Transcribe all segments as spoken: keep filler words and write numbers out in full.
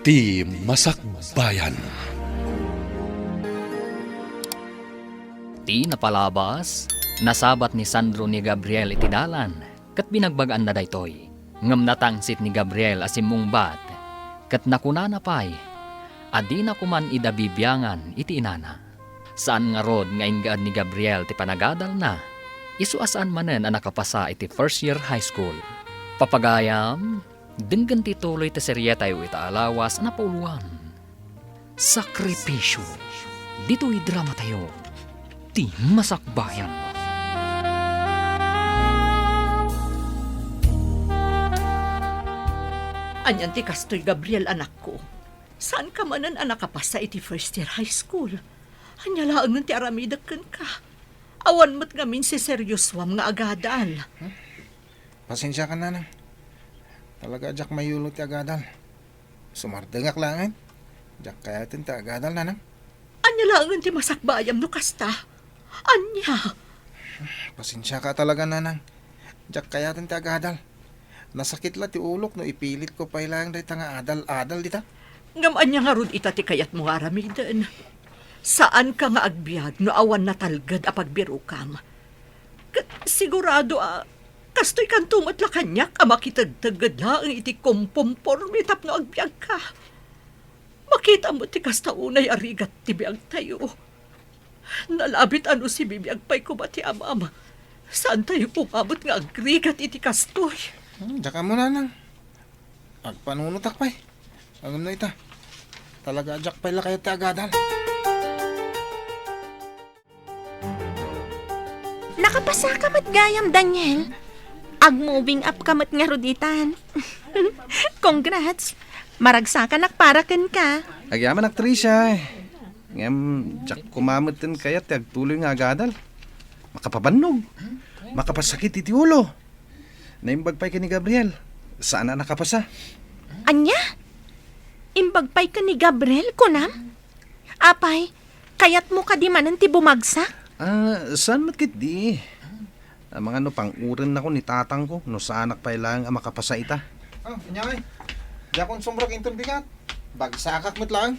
Ti Masakbayan. Ti napalabas, nasabat ni Sandro ni Gabriel iti dalan, ket binagbaganna daytoy. Ngem natangsit ni Gabriel a simmungbat, ket nakunana pay a dina koman ida bibiangan iti inana. Saan ngarud nga inggaed ni Gabriel ti panagadalna, isu a saan manen a nakapasa iti first year high school. Papagayam, denggen ti tuloy ti serietayo ita a lawas a napauluan. Sakripisyo. Ditoy dramatayo, Ti Masakbayan. Anian ti kastoy, Gabriel, anakko? Saanka manen a nakapasa iti first year high school. Ania laengen ti aramidek kenka? Awan met ngamin siseryosoam nga agadal. Pasensiakan, nanang. Talaga a diak mayulo ti agadal. Sumardengak laengen. Diak kayaten ti agadal, nanang. Ania laengen ti masakbayam no kasta? Ania? Pasensiaka talaga, nanang. Diak kayaten ti agadal. Nasakit la ti ulok no ipilitko pay laeng dayta nga adal-adal dita. Ngem ania ngarud ita ti kayatmo nga aramiden? Saanka nga agbiag no awan natalged a pagbirokam. Ket sigurado a kastoy kanto met la kaniak a makitegtegged laeng iti kompomporme tapno agbiagka. Makitam met ti kasta unay a rigat ti biagtayo. Nalabit a no sibibiag pay koma ti amam, saantayo koma met nga agrigat iti kastoy. Hmm, diak ammo, nanang. Agpanunotak pay. Ngem no ita, talaga a diak pay la kayat ti agadal. Nakapasaka met gayam, Daniel. Ag-moving up ka met ngarud itan. Congrats. Maragsakanak para kenka. Agyamanak, Tricia, eh. Ngem, diak koma metten kayat ti agtuloy nga agadal. Makapabannog. Makapasakit iti ulo. Naimbag pay ken ni Gabriel. Saan a nakapasa. Ania? Imbag pay ken ni Gabriel, kunam? Apay, kayatmo kadi manen ti bumagsak? Ah, saan met ketdi? Amangan no pang-urennako ni tatangko no saanak pay laeng a makapasa ita. Ah, ania ngay? Diakon sumrek inton bigat. Bagsakak met laeng.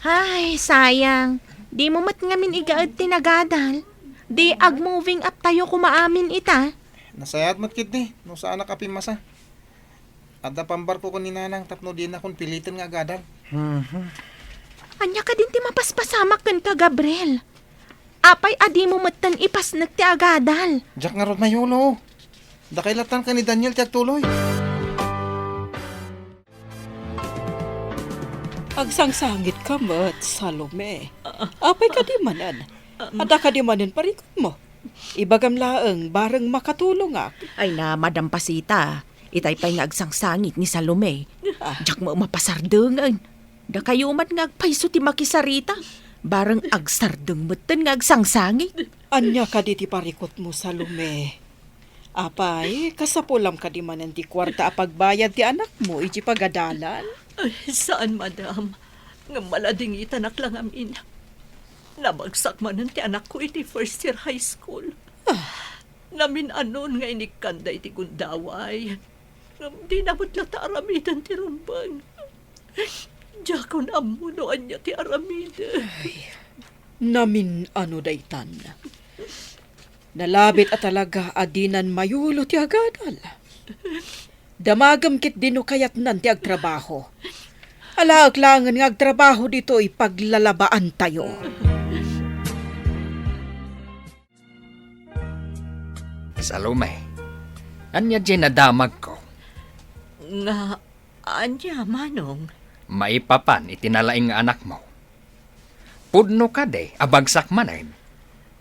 Ay, sayang. Dimo met ngamin igaed ti nagadal. Di ag-moving up tayo koma amin ita. Nasayaat met ketdi no saanak a pimmasa. Adda pambarko ken ni Nanang tapno dinakon piliten nga agadal. Mhm. Ania kadin ti mapaspasamak kenka, Gabriel? Apay a dimo metten ipasnek ti agadal? Diak ngarud mayulo. Dakay latta ken ni Daniel ti agtuloy. Agsangsangitka met, Salome. Apay kadi manen? Adda kadi manen parikutmo? Ibagam laeng, bareng makatulongak. Ay na, Madam Pasita, itay pay nga agsangsangit ni Salome. Ah. Diak met mapasardengen. Dakayo man nga agpayso ti makisarita. Bareng agsardeng metten nga agsangsangit. Ania kadi ti parikutmo, Salome? Apay, kasapulam kadi manen ti kuarta a pagbayad ti anakmo iti pagadalan? Ay, saan, madam. Ngem maladingitanak la ngamin. Nabagsak manen ti anakko iti first year high school. Ah. Namin-anon nga inikkanda iti gundaway. Ngem dina met latta aramiden ti rumbeng. Diakon ammo no ania ti aramiden. Ay, namin-ano daytan. Nalabit a talaga a dinan mayulo ti agadal. Damagem ketdi no kayatnan ti agtrabaho. Alaek laengen nga agtrabaho ditoy paglalabaantayo. Salome, ania diay nadamagko? Nga ania, Manong? Maipapan iti nalaing nga anakmo. Pudno kadi a bagsak manen?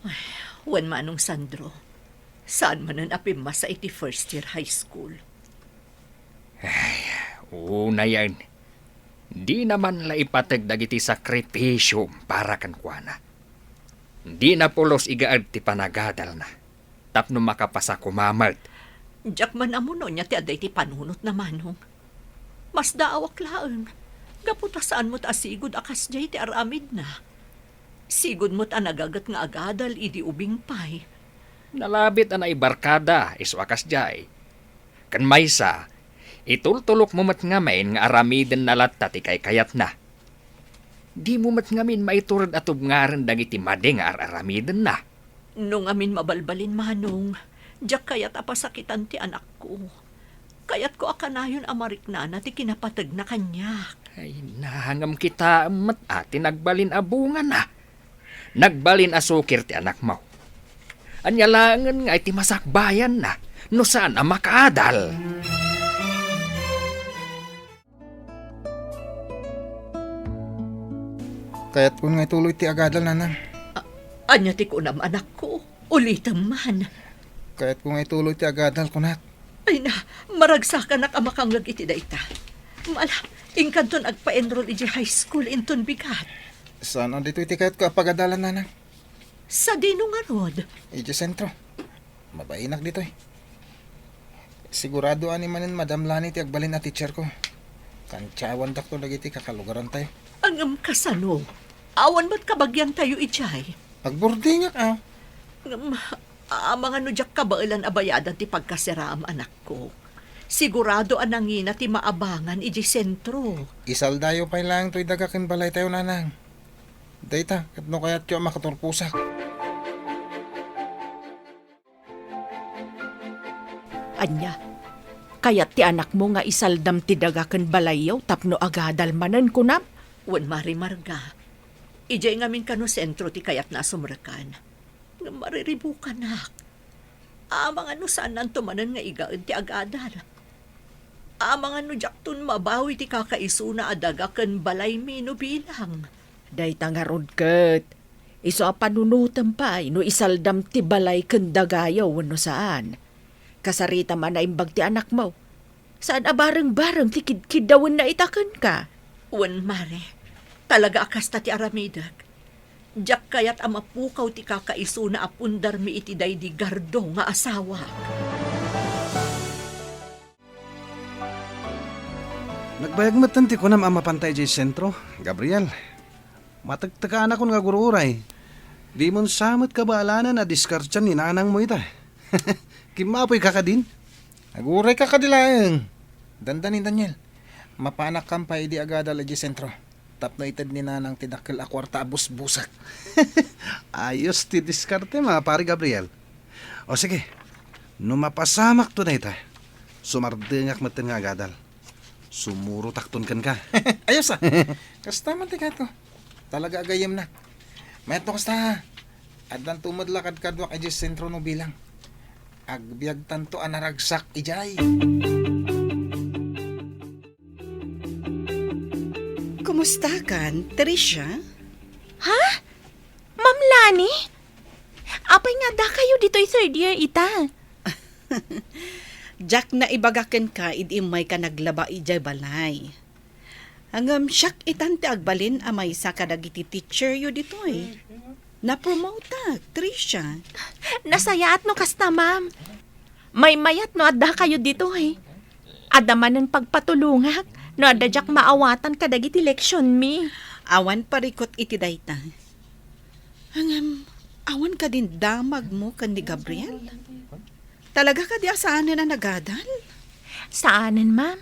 Ay, wen, Manong Sandro. Saan manen a pimmasa iti first year high school. Ay, unayen. Dina man la ipateg dagiti sakripisio para kenkuana. Dina pulos igaed ti panagadalna tapno makapasa koma met. Diak man ammo no ania ti adda iti panunotna, Manong. Masdaawak laeng. Gapu ta saan met a sigud a kasdiay ti aramidna. Sigud met a nagaget nga agadal idi ubing pay. Nalabit a naibarkada isu a kasdiay. Ken maysa, Itultulokmo met ngamin nga aramidenna latta ti kaykayatna. Dimo met ngamin maitured a tubngaren dagiti madi nga ar-aramidenna. No ngamin mabalbalin, Manong, diak kayat a pasakitan ti anakko. Kayatko a kanayon a mariknana ti kinapategna kaniak. Ay, ngem kitaem met a ti nagbalin a bungana. Nagbalin a sukir ti anakmo. Ania laengen nga iti masakbayanna no saan a makaadal? Kayatkon nga ituloy ti agadal, Nanang. A-, ania ti kunam, anakko? Ulitem man. Kayatko nga ituloy ti agadal, kunak. Ay na, maragsakanak a makangngeg iti dayta. Mala, inkanton agpa-enroll iti high school inton bigat. Saan a ditoy ti kayatko a pagadalan, Nanang? Sadino ngarud? Iti sentro. Mabainak ditoy. Sigurado a ni manen Madam Lani ti agbalin a teacher ko. Kantiawandakto dagiti kakalugarantayo. Ngem kasano? Awan met kabagiantayo idiay? Agburdingak, a. Ngem, amangan no diak kabaelan a bayadan ti pagkasiraam, anakko. Sigurado a nangina ti maabangan idiay sentro. Isaldayo pay laeng toy daga ken balaytayo, Nanang. Dayta, ket no kayatyo a makaturposak. Ania? Kayat ti anakmo nga isaldam ti daga ken balayyo tapno agadal manen, kunam? Wen, Mare Marga. Idiay ngamin kano sentro ti kayatna a sumrekan. Ngem mariribukanak. Amangan no saannanto manen nga igaed ti agadal. Amangan no diakton mabawi ti kakaisuna a daga ken balaymi no bilang. Dayta ngarud ket, isu a panunotem pay no isaldam ti balay ken dagayo wenno saan. Kasarita man a imbag ti anakmo. Saan a bareng-bareng ti kidkiddawenna ita kenka. Wen, Mare, talaga a kasta ti aramidek. Diak kayat a mapukaw ti kakaisuna a pundarmi iti daydi gardo nga asawak. Nagbayag metten ti kunam a mapanta idiay sentro, Gabriel. Matektekanakon nga agur-uray. Dimon sa met kabaalanan a diskartian ni nanangmo ita. Kimmapoyka kadin? Aguray ka kadi laeng. Dandani, Daniel. Mapanakkan pay idi agadal idiay sentro. Tapno ited ni nanang ti dakkel a kuarta a busbusak. Ayos ti diskarte, ma, Pare Gabriel. O sige, no mapasamakto dayta, sumardengak metten nga agadal. Sumurotakton kenka. Ayos a. Kasta man ti kayatko. Talaga a gayyemnak. Mayatno kasta. Addanto met la kadkaduak idiay sentro no bilang. Agbiagtanto a naragsak idiay. Kumustakan, Tricia? Ha? Ma'am Lani? Apay nga addakayo ditoy third year ita? Diak naibaga kenka idi immayka naglaba idiay balay. Ngem siak itan ti agbalin a maysa kadagiti teacheryo ditoy. Napromoteak, Tricia. Nasayaat no kasta, ma'am. Maymayat no addakayo ditoy. Adda manen pagpatulongak no adda diak maawatan kadagiti leksionmi. Awan parikut iti dayta. Ngem, awan kadin damagmo ken ni Gabriel? Talaga kadi a saanen a nagadal? Saanen, ma'am.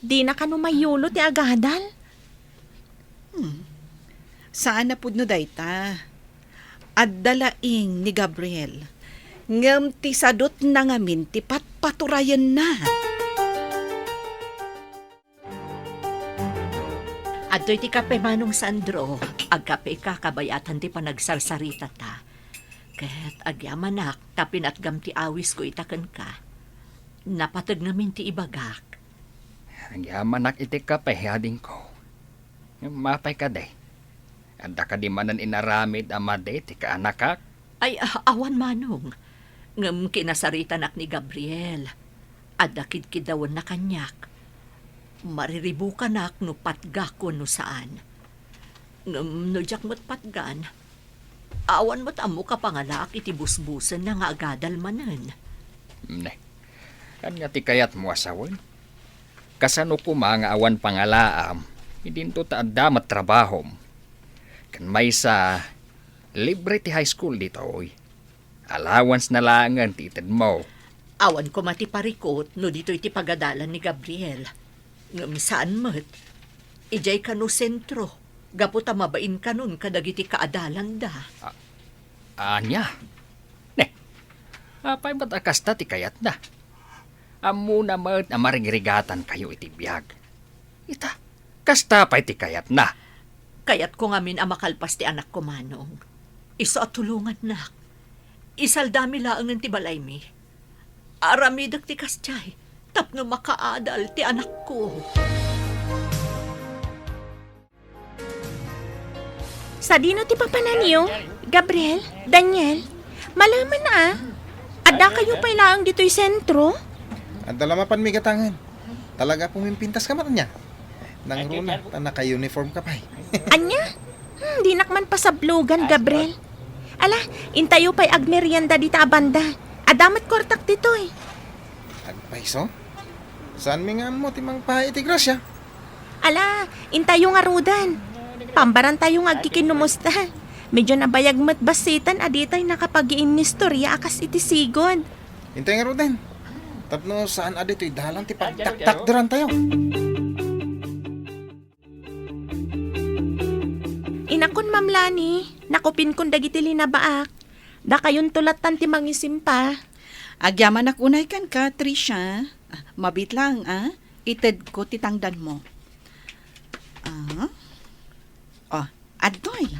Dina kano mayulo ti agadal. Hmm. Saan a pudno dayta. Adda laeng ni Gabriel. Ngem ti sadutna ngamin ti patpaturayenna. Adtoy ti kape, Manong Sandro. Agkapeka kabayatan ti panagsarsaritata. Ket agyamanak ta pinatgam ti awisko ita kenka. Napateg ngamin ti ibagak. Agyamanak iti kape, adingko. Ngem apay kadi? Adda kadi manen inaramid a madi ti kaanakak? Ay, a-, awan, Manong. Ngem kinasaritanak ni Gabriel. Adda kidkiddawenna kaniak. Mariribukanak no patgak wenno saan. Ngem no diak met patgan, awan met ammok a pangalaak iti busbusenna nga agadal manen. Ne, ania ti kayatmo a sawen? Kasano koma nga awan pangalaam, idinto ta adda met trabahom? Ken maysa, libre ti high school ditoy. Allowance na laengen ti itedmo. Awan koma ti parikut no ditoy ti pagadalan ni Gabriel. Ngem saan met. Idiay kano sentro, gapu ta mabain kanon kadagiti kaadalanda. A-, ania? Ne, apay met a kasta ti kayatna? Ammona met a marigrigatankayo iti biag. Ita, kasta pay ti kayatna. Kayatko ngamin a makalpas ti anakko, Manong. Isu a tulongannak. Isaldami laengen ti balaymi. Aramidek ti kasdiay tapno makaadal ti anakko. Sadino ti papananyo? Gabriel? Daniel? Malaman a. Adda kayo pay laeng ditoy sentro? Adda la mapan migatangen. Talaga pumimpintas ka met ania? Nangruna, ta naka-uniform ka pay. Ania? Hmm, dinak man pasablogan, Gabriel. Ala, intayo pay agmerienda dita a banda. Adda met kwartak ditoy. Agpayso? Saanmi nga ammo ti mangpaay iti grasia? Ala, intayo ngaruden. Pambarantayo nga agkikinumusta. Medyo nabayag met bassitan a ditay nakapagiinnistoria a kas iti sigud. Intay ngaruden. Tapno saan a ditoy dalan ti pagtaktakderantayo. Inakon, Ma'am Lani, nakupinkon dagiti linabaak. Dakayonto lattan ti mangisimpa. Agyamanak unay kenka, Tricia. Ah, mabiit laeng, a. Itedko ti tangdanmo. Ah. Oh, adtoy.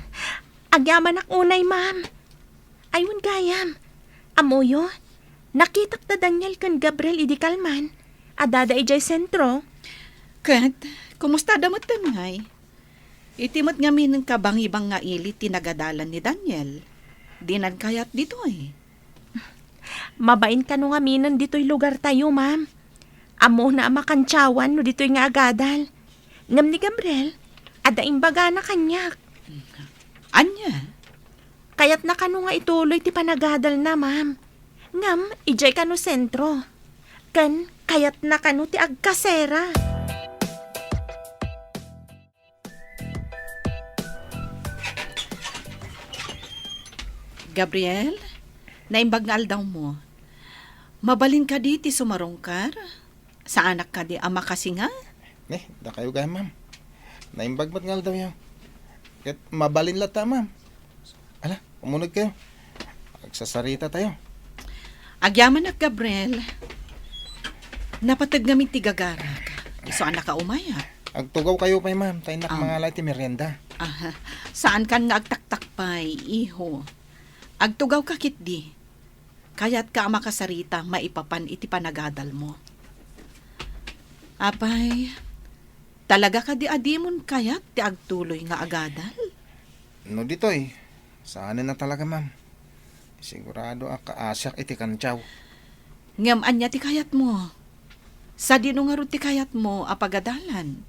Agyamanak unay, ma'am. Ay, wen gayam. Ammoyo, nakitak da Daniel ken Gabriel idi kalman. Addada idiay sentro. Ket, kumustada met, ngay? Iti met ngamin kabangibang nga ili ti nagadalan ni Daniel, dinan kayat ditoy. Mabain kano ngaminen ditoy lugartayo, ma'am. Ammona a makantiawan no ditoy nga agadal. Ngem ni Gabriel, adda imbagana kaniak. Ania? Kayatna kano nga ituloy ti panagadalna, ma'am. Ngem idiay kano sentro. Ken kayatna kano ti agkasera. Gabriel, naimbag nga aldawmo. Mabalin kadi ti sumarungkar? Saanak kadi a makasinga? Ne, dakayo gayam, ma'am. Naimbag met nga aldawyo. Ket mabalin latta, ma'am. Ala, umuneg kayo. Agsasarita tayo. Agyamanak, Gabriel. Napateg ngamin ti gagarak. Isu a nakaumay, a. Agtugaw kayo pay, ma'am. Ta innak Ah. mangala iti merienda. Aha. Saankan nga agtaktakpay, iho. Agtugawka ketdi. Kayatka a makasarita maipapan iti panagadalmo. Apay, talaga kadi a dimon kayat ti agtuloy nga agadal? No ditoy, saanen a talaga, ma'am. Sigurado a kaasiak iti kantiaw. Ngem ania ti kayatmo? Sadino ngarud ti kayatmo a pagadalan?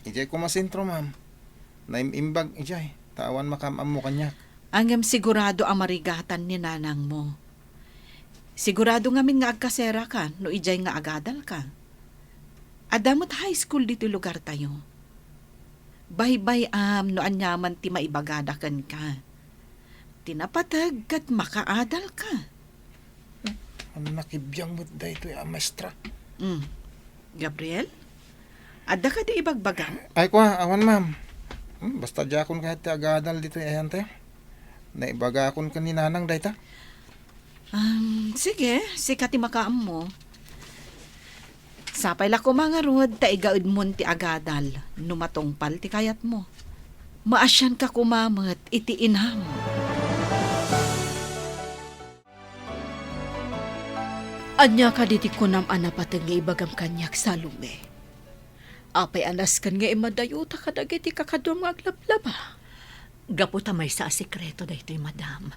Idiay koma sentro, ma'am. Naim-imbag idiay, ta awan makaam-ammo kaniak. Ngem sigurado a marigatan ni nanangmo. Sigurado ngamin nga agkaseraka no idiay nga agadalka. Adda met high school ditoy lugartayo. Baybay-am no aniaman ti maibagada kenka. Ti napateg ket makaadalka. Nakibiang met daytoy a maestra. Mm. Gabriel? Adda kadi ibagbagam? Ay, kua, awan, ma'am. Hmm, basta diakon kayat ti agadal ditoy ayantayo. Naibagakon ken ni Nanang dayta. Um, sige, sika ti makaammo. Sapay la koma ngarud ta igaedmon ti agadal no matungpal ti kayatmo. Maasianka koma met iti inam. Ania kadi ti kunam a napateg nga ibagam kaniak, Salome? Apay a nasken nga immadayuta kadagiti kakaduam nga aglablaba? Gapu ta maysa a sekreto daytoy, madam.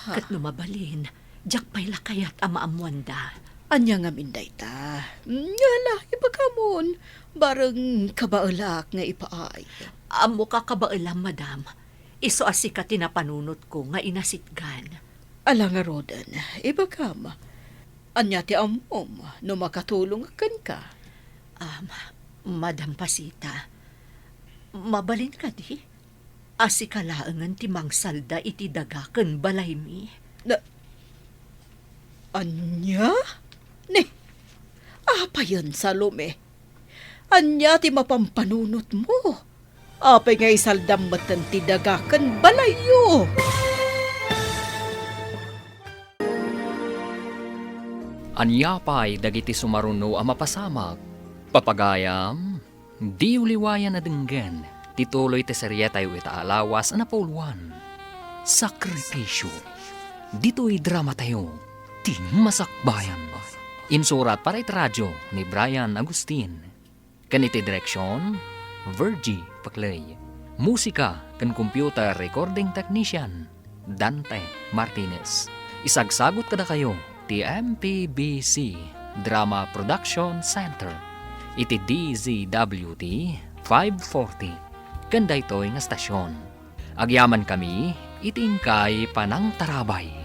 Ha? Ket no mabalin, diak pay la kayat a maammoanda. Ania ngamin dayta? Mm, ala, ibagamon. Bareng kabaelak nga ipaay. Ammoka kabaelam, madam. Isu a sika ti napanunotko nga inasitgan. Ala ngaruden, ibagam, ania ti ammom no makatulongak kenka? Am, Madam Pasita, mabalin kadi a sika laengen ti mangsalda iti daga ken balaymi? Na-, Ania? Ni, apayen, Salome? Ania ti mapampanunotmo? Apay nga isaldam metten ti daga ken balayyo? Ania pay dagiti sumaruno a mapasamak? Papagayam, diyo liwayan a denggen ti tuloy ti serietayo ita a lawas a napauluan, Sakripisyo. Ditoy dramatayo, ti Masakbayan. Insurat para iti radio ni Brian Agustin. Ken iti direksion, Virgie Paclay. Musika ken computer recording technician, Dante Martinez. Isagsagut kadakayo ti M P B C Drama Production Center iti D Z W T five forty ken daytoy nga stasion. Agyamankami iti inkay panangtarabay.